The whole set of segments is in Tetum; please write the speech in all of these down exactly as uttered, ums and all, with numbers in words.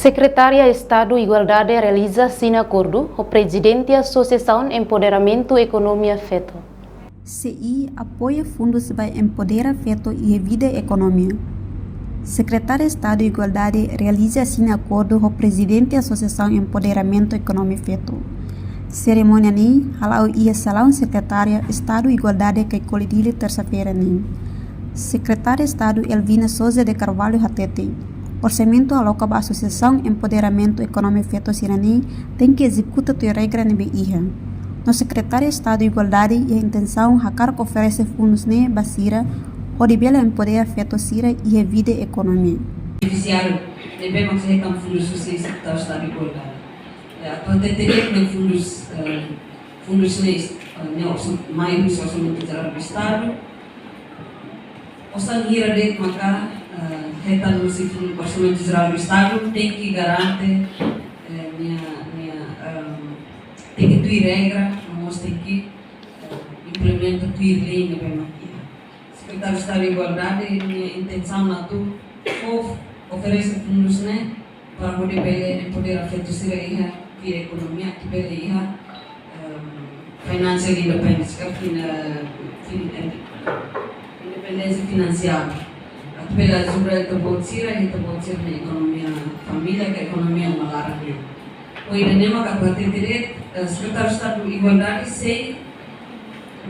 Sekretária Estadu Igualdade realiza asina akordu ho Prezidente Asosiasaun Empoderamentu Ekonomia Feto. SEI apoia fundus ba empodera feto iha vida ekonomia. Sekretária Estadu Igualdade realiza asina akordu ho Prezidente Asosiasaun Empoderamentu Ekonomia Feto. Serimónia ne'e hala'o iha salaun Sekretária Estadu Igualdade Caicoli Dili, tersa-feira ne'e. Sekretária Estadu Elvina Sousa de Carvalho hateten, orsamentu aloka ba Asosiasaun Empoderamentu Ekonomia Feto sira-ne'e tenke ezekuta tuir regra ne'ebé iha. No Sekretária Estadu Igualdade iha intensaun hakarak oferese fundus ne'e ba sira, hodi bele empodera feto sira iha vida ekonomia. Benefisiáriu ne'ebé mak hetan fundus husi Sekretária Estadu Igualdade. Eh, atu hateten de'it fundus, eh, fundus ne'e, eh, ne'e orsa-, mai husi Orsamentu Jerál do Estadu. Osan hira de'it maka, eh, hetan husi fun-, Orsamentu Jerál do Estadu, tenke garante, eh, nia, nia, ehm, tenke tuir regra, no mós tenke, eh, implementa tuir lei ne'ebé mak iha. Sekretária Estadu Igualdade nia intensaun atu fó, oferese fundus ne'e para hodi bele empodera feto sira iha vida ekonomia, atu bele iha, ehm, financial independence, ka fina-, fin-, eh, independénsia finansiál. Atu bele ajuda ita-boot sira, ita-boot sira-nia ekonomia família, ka ekonomia uma laran nian. Ho ida-ne'e mak atu hateten de'it, eh, Sekretária Estadu Igualdade sei,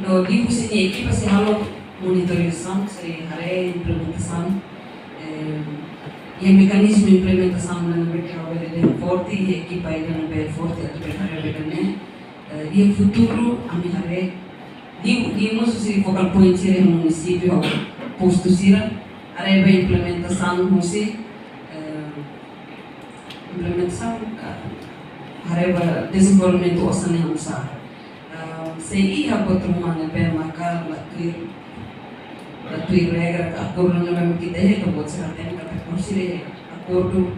no liuhusi nia ekipa sei halo monitorizasaun, sei haree implementasaun, eh, iha mekanizmu implementasaun ida ne'ebé ke ha'u bele dehan forte, iha ekipa ida ne'ebé forte atu bele haree ba ida-ne'e, eh, iha futuru ami haree, liu, liu mós husi focal point sira iha munisípiu ho postu sira, haree ba implementasaun husi, eh, implementasaun, eh, haree ba dezenvolvimentu osan ne'e oinsá. Ah, sei iha buat ruma ne'ebé maka la tuir, la tuir regra ka akordu ne'ebé mak ita iha, ita-boot sira hatene katak akordu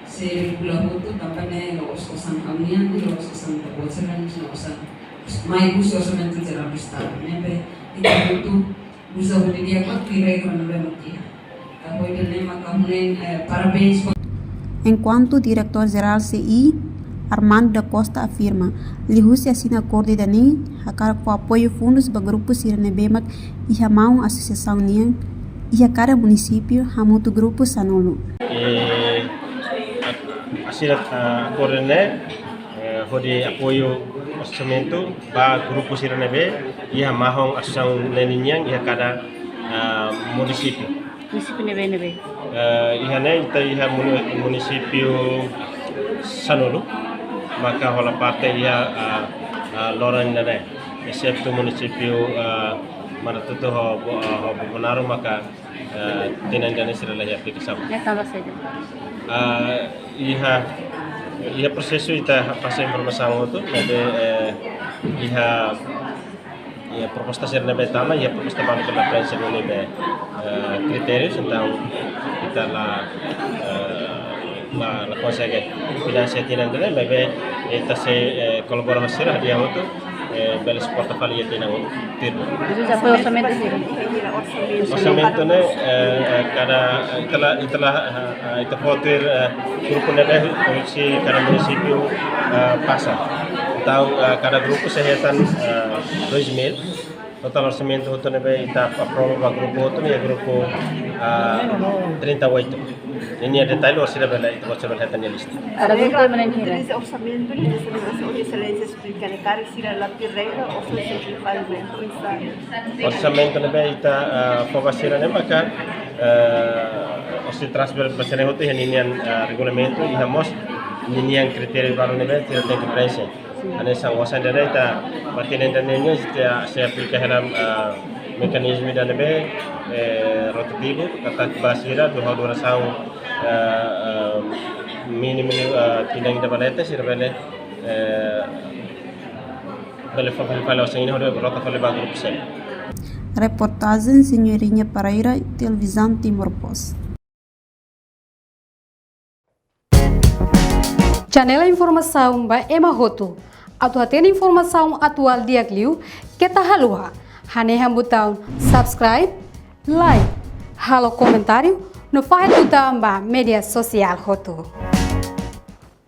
sei regula hotu, tanba ne'e la'ós osan ha'u-nian, la'ós osan ita-boot sira-nian, osan mai husi Orsamentu Jerál do Estadu. Ne'ebé ita hotu uza hodi di'ak ba tuir regra ne'ebé mak iha. Ka hodi ne'e maka ha'u-nian, eh, parabéns. Enkuantu Diretór Jerál SEI, Armando da Costa afirma, liuhusi asina akordu ida-ne'e, hakarak fó apoiu fundus ba grupu sira ne'ebé mak iha maun asosiasaun nian, iha kada munisípiu hamutuk grupu sanulu. Eh, asina, ah, akordu ne'e, eh, hodi apoiu orsamentu ba grupu sira ne'ebé iha mahon asosiasaun ne'e ninian iha kada, ah, munisípiu. Munisípiu ne'ebé, ne'ebé? Eh, iha ne'e ita iha muni-, munisípiu sanulu maka hola parte iha, ah, ah, loron ida-ne'e. Exetu munisípiu, ah, Manatuto ho Bo-, ah, ho Bobonaro maka, eh, tinan ida-ne'e sira la iha aplikasaun. Ne'e tanba saida? Ah, iha, iha prosesu ita fase informasaun hotu, ne'ebé, eh, iha, iha proposta sira ne'ebé tama, iha proposta balu ke la prenxe ne'ebé, eh, kritériu, entaun ita la, eh, la, la konsege finansia tinan ida-ne'e, maibé ita sei, eh, kolabora ho sira, hadi'a hotu, eh, bele suporta fali iha tinan hotu. Maibé já foi orsamentu sira? Orsamentu ne'e, eh, eh, kada, eh, ita la, ita la, eh, eh, ita fó tuir, eh, grupu ne'ebé husi kada munisípiu, eh, pasa. Entaun, eh, kada grupu sei hetan, eh, dois mil. Totál orsamentu hotu ne'ebé ita aprova ba grupu hotu ne'e grupu, ah, trinta e oito. Ninia detalle orsida bele, orsida bele hetan nia lista. Kada grupu ema na'in hira? Utiliza orsamentu ne'e, Sua Exelénsia esplika ne'e, karik sira la tuir regra, osan sei fali ba grupu sira. Orsamentu ne'ebé ita, ah, fó ba sira ne'e maka, ah, orsida transfere ba sira hotu iha ninian, ah, regulamentu, iha mós ninian kritériu balu ne'ebé sira tenke prenxe. Hanesan osan ida-ne'e ita ba tinan ida-ne'e nian sei, sei aplika hela, ah, mekanizmu ida ne'ebé, eh, rotativu, katak ba sira, du-, durasaun, eh, eh, mínimu, eh, tinan ida ba leten, sira bele, eh, bele fa-, fali, fali osan ida hodi rota fali ba grupu seluk. Reportajen Senhorinha Pereira, Televizaun Timor Post. Janela informasaun ba ema hotu. Atu hatene informasaun atuál di'ak liu, keta haluha hanehan butaun subscribe, like, halo komentáriu, no fahe tutan ba média sosiál hotu.